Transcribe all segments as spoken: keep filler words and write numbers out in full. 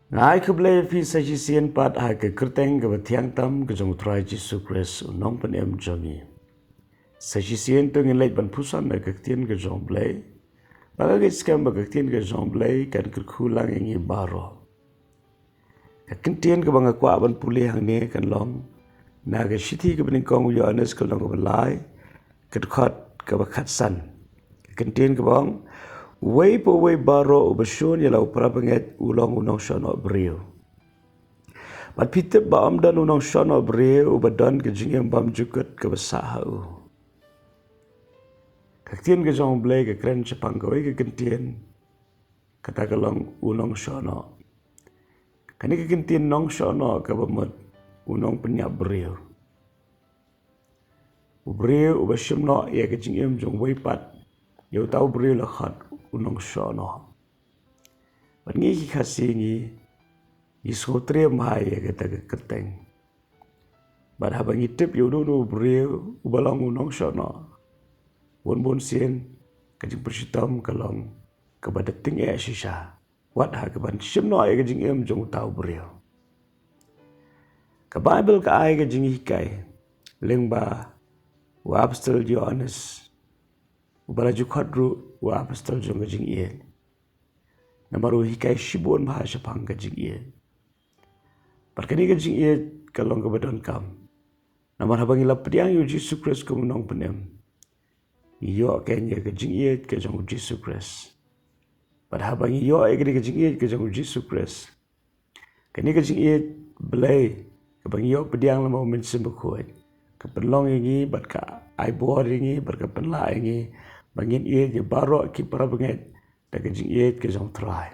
Nga ai khublei ïa phi sa shisien pat ha ka kyrteng kaba thiang tam ka jong u Trai Jisu Khrist u nongpynim jong ngi. Sa shisien to ngin leit ban pyrshang na ka ktien ka jong u Blei. Ba ka ngeit skhem ba ka ktien ka jong u Blei kan kyrkhu lang ïa ngi baroh. Ka ktien kaba nga kwah ban pule hangne kan long na ka shithi kaba nyngkong u Ïoannis ka lynnong kaba lai, ka dkhot kaba khatsan. Ka ktien kaba ong, uwei pa uwei baroh uba shun ïa la u parabangeit u long u nongshohnoh briew. Bad phi tip ba ym don u nongshohnoh briew uba don ka jingim bymjukut kaba sah ha u. Ka ktien ka jong u Blei ka kren shaphang kawei ka ktien, kata ka long u nongshohnoh. Kane ka ktien nongshohnoh kaba mut u nongpynïap briew. U briew uba shim noh ïa ka jingim jong uwei pat, ïa uta u briew la khot u nongshohnoh. Bad ngi ki Khasi ngi, ngi sngewtriem bha ïa kata ka kyrteng. Bad haba ngi tip ïa uno uno u briew uba long u nongshohnoh, bun bun sien ka jingpynshitom ka long kaba da tyngeh shisha wat ha kaban shim noh ïa ka jingim jong uta u briew. Ka Baibl ka ai ka jinghikai lyngba u apostol Ïoannis, uba la ju khot ruh u apostol jong ka jingïeit. Namar u hikai shibun bha shaphang ka jingïeit. Bad kane ka jingïeit ka long kaba donkam. Namar haba ngi la pdiang ïa u Jisu Khrist kum u nongpynim, ngi ïoh kein ïa ka jingïeit ka jong u Jisu Khrist. Bad haba ngi ïoh ïa kane ka jingïeit ka jong u Jisu Khrist, kane ka jingïeit Blei kaba ngi ïoh pdiang lyngba u Mynsiem Bakhuid, ka pynlong ïa ngi bad ka ai bor ïa ngi bad ka pynlah ïa ngi ba ngin ïeit ïa baroh ki parabangeit da ka jingïeit ka jong u Trai.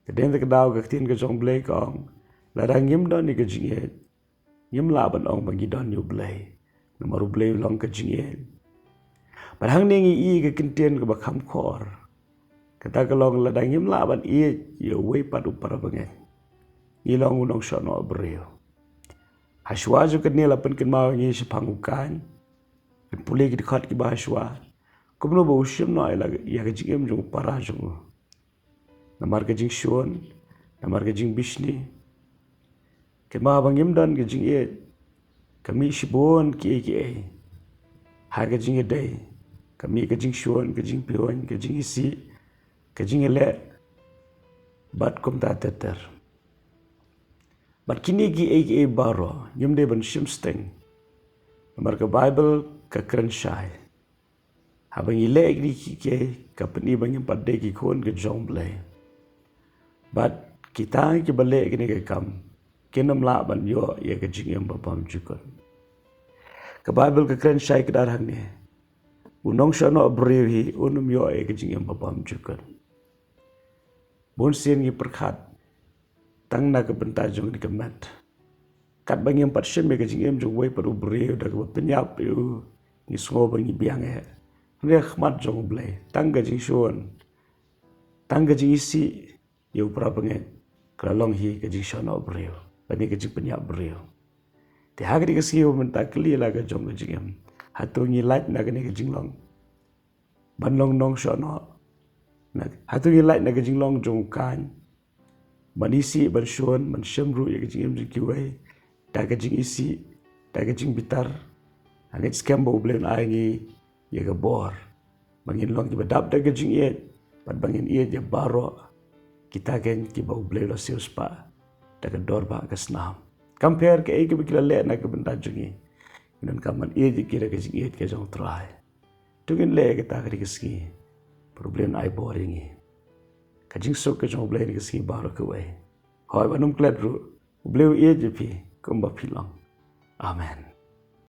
Te dei na ka daw ka ktien ka jong u Blei ka ong, lada ngim don ïa ka jingïeit, ngim lah ban ong ba ngi don ïa u Blei. Namar u Blei u long ka jingïeit. Bad hangne ngi ïohi ka ktien kaba kham khor. Kata ka long lada ngim lah ban ïeit ïa uwei pat u parabangeit, ngi long u nongshohnoh briew. Hashwa jong kane la pynkynmaw ïa ngi shaphang u Kain. Pule ki dkhot kiba hashwa kumno ba u shim noh ïa la, ïa ka jingim jong u para jong u. Namar ka jingshun, namar ka jingbishni. Kynmaw ba ngim don ka jingïeit, ka mih shibun kiei kiei ha ka jingïadei. Ka mih ka jingshun, ka jingpyrshah, ka jingisih, ka jingïaleh, bad kumta ter ter. Bad kine kiei kiei baroh ngim dei ban shim sting. Namar ka Baibl ka kren shai, haba ngi leh kine kiei kiei ka pyni ba ngim pat dei ki khun ka jong u Blei. Bad kita kiba leh kine ki kam kin ym lah ban ïoh ïa ka jingim ba bymjukut. Ka Baibl ka kren shai kdar hangne, u nongshohnoh briew hi un ym ïoh ïa ka jingim ba bymjukut. Bun sien ngi pyrkhat tang na ka bynta jong kane ka met. Katba ngim pat shim ïa ka jingim jong uwei pat u briew da kaba pynïap ïa u, ngi sngew ba ngi biang eh. Hynrei ha khmat jong u Blei tang ka jingshun, tang ka jingisih ïa u parabangeit ka la long hi ka jingshohnoh briew lane ka jingpynïap briew. Te ha kane ka sngi mynta ka kylli la ka jong ka jingim, hato ngi lait na kane ka jinglong ban long nongshohnoh? Na, hato ngi lait na ka jinglong jong u Kain, ban isih, ban shun, ban shim ruh ïa ka jingim jong kiwei da ka jingisih, da ka jingbitar? Nga ngeit skhem ba u Blei un ai ngi ïa ka bor ba ngin long kiba dap da ka jingïeit bad ba ngin ïeit ïa baroh kita kein kiba u Blei u la siewspah da ka dor ba ka snam. Kam pher kaei kaba ki la leh na ka bynta jong ngi, ngin ym, kam ban ïeit ïa ki da ka jingïeit ka jong u Trai. To ngin leh kata ha kane ka sngi, bad u Blei un ai bor ïa ngi. Ka jingsuk ka jong u Blei ha kane ka sngi baroh kawei. Hooid, ban ym klet ruh, u Blei u ïeit ïa phi kumba phi long. Amen.